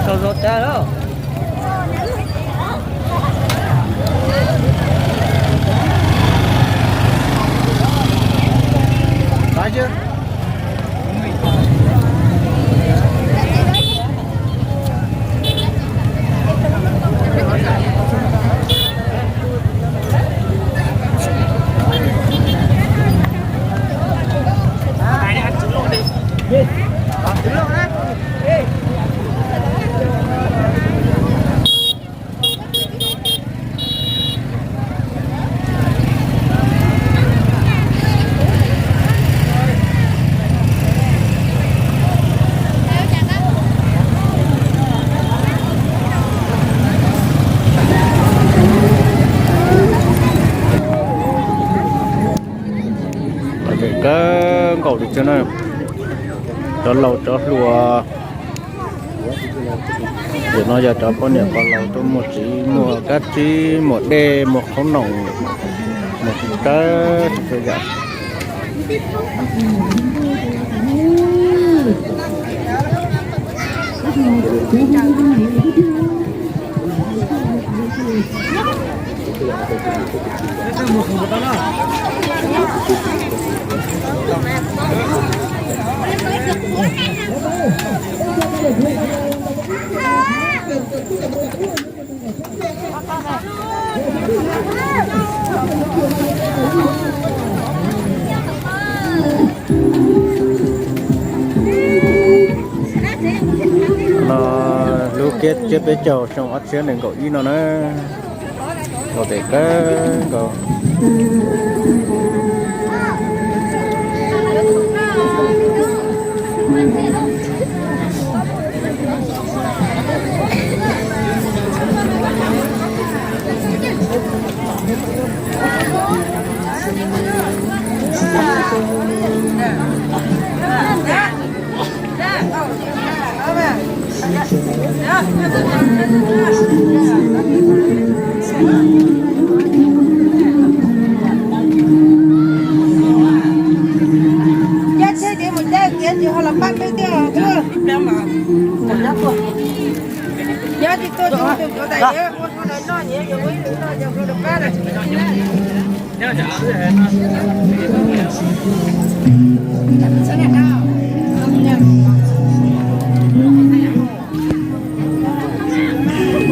Tau zoo tas lawm. Kawg nkaus li thiab na, cov laus cov hluas. Nim no yog cov poj niam pog laus tuaj muag txiv, muag kab tsib, muag dej, muag qhob noom, muag txhua yam. No lub kiab tsiab peb caug xyoo ob txhiab nees nkaum ib no na. Ua tes kawg nkaus.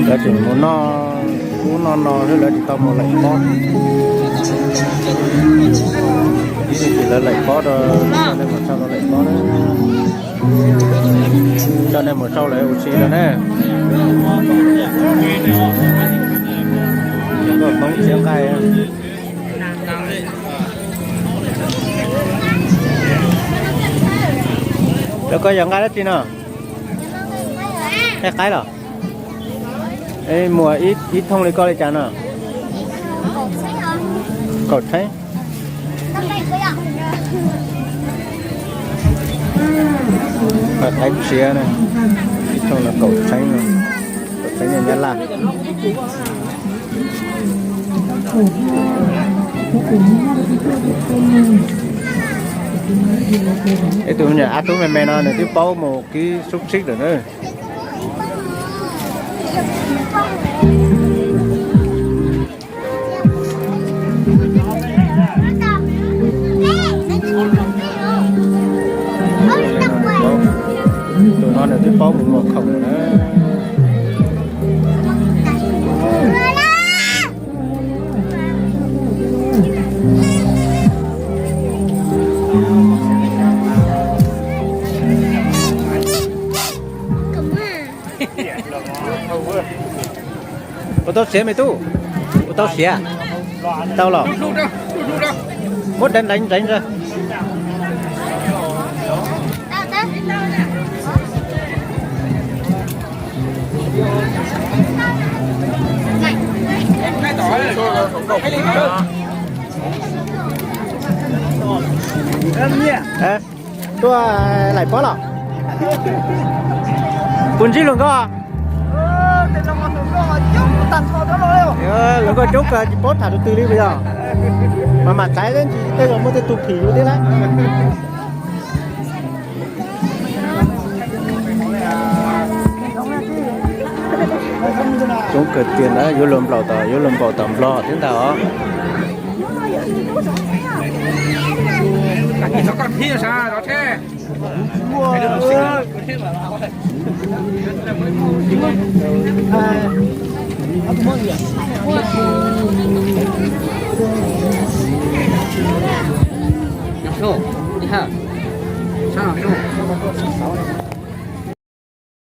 Lawv tseem mus noj ub noj no xwb, lawv tsis tau mus laim pob. Ib txhia ces lawv laim pob rau, coj nej mus sau lawv laim pob na. Coj nej mus sau lawv ua si rau na. Tuaj Hmoob txiav nqaij. Rau koj yog nqaij dab tsi no? Nqaij qaib los? Muag ib thooj li koj li cas no? Kaum txheeb. Nqaij qaib tshiab na, ib thooj no kaum txheeb no, kaum txheeb nyab laj. Ib tug me nyuam ab tub me me no nws twb paub mus kib xub txhib lawm na. Tus no nws twb paub mus muag khoom na. Ua tau siav me tub, ua tau siav. Tau los? Muab deev deev ntawd. Tuaj laim pob los? Puas ntsib luag nkauj? Lawv nkauj coob kawg tsis paub tham tus twg li puas yog? Mas mam xaiv ntsis tej zaum muaj tej tus phim yus thiab lawm. Coob kawg tiag na, yuav luag nplaum tom, yuav luag npaum tom Nplog thiab ntag os.